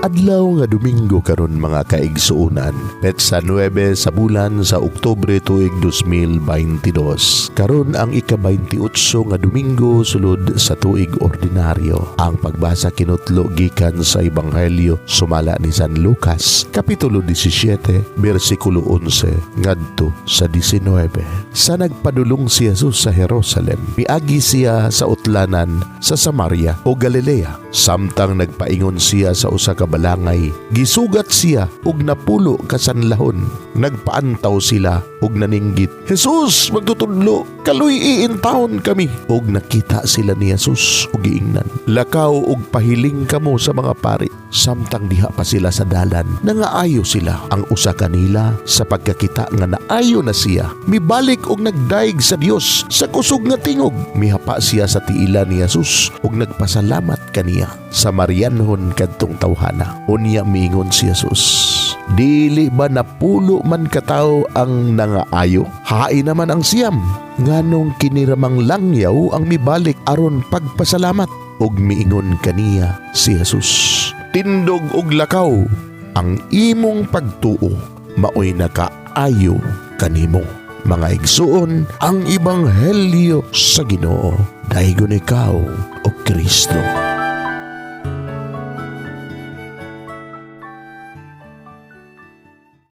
Adlaw nga Domingo karon, mga kaigsuonan. Petsa 9 sa bulan sa Oktubre, tuig 2022. Karon ang ika-28 nga Domingo sulod sa tuig ordinaryo. Ang pagbasa kinutlo gikan sa Ebanghelyo sumala ni San Lucas, kapitulo 17, bersikulo 11 ngadto sa 19. Sa nagpadulong si Jesus sa Jerusalem, miagi siya sa utlanan sa Samaria o Galilea. Samtang nagpaingon siya sa usa ka balangay, gisugat siya og 10 ka sanlahon. Nagpaantaw sila og naninggit, "Jesus, magtutudlo, kaluy-i intawon kami." Og nakita sila ni Jesus og giingnan, "Lakaw og pahiling kamo sa mga pari." Samtang diha pa sila sa dalan, nangaayo sila. Ang usa kanila, sa pagkakita nga naayo na siya, mibalik og nagdayeg sa Dios sa kusog nga tingog. Mihapa siya sa tiila ni Jesus ug nagpasalamat kaniya. Samarianhon kadtong tawhana. Unya miingon si Jesus, "Dili ba 10 man katawo ang nangaayo? Hain naman ang 9? Nganong kini ramang langyaw ang mibalik aron pagpasalamat?" Ug miingon kaniya si Jesus, "Tindog og lakaw, ang imong pagtuo maoy nakaayo kanimo." Mga igsuon, ang ebanghelyo sa Ginoo. Daygon ikaw, o Kristo.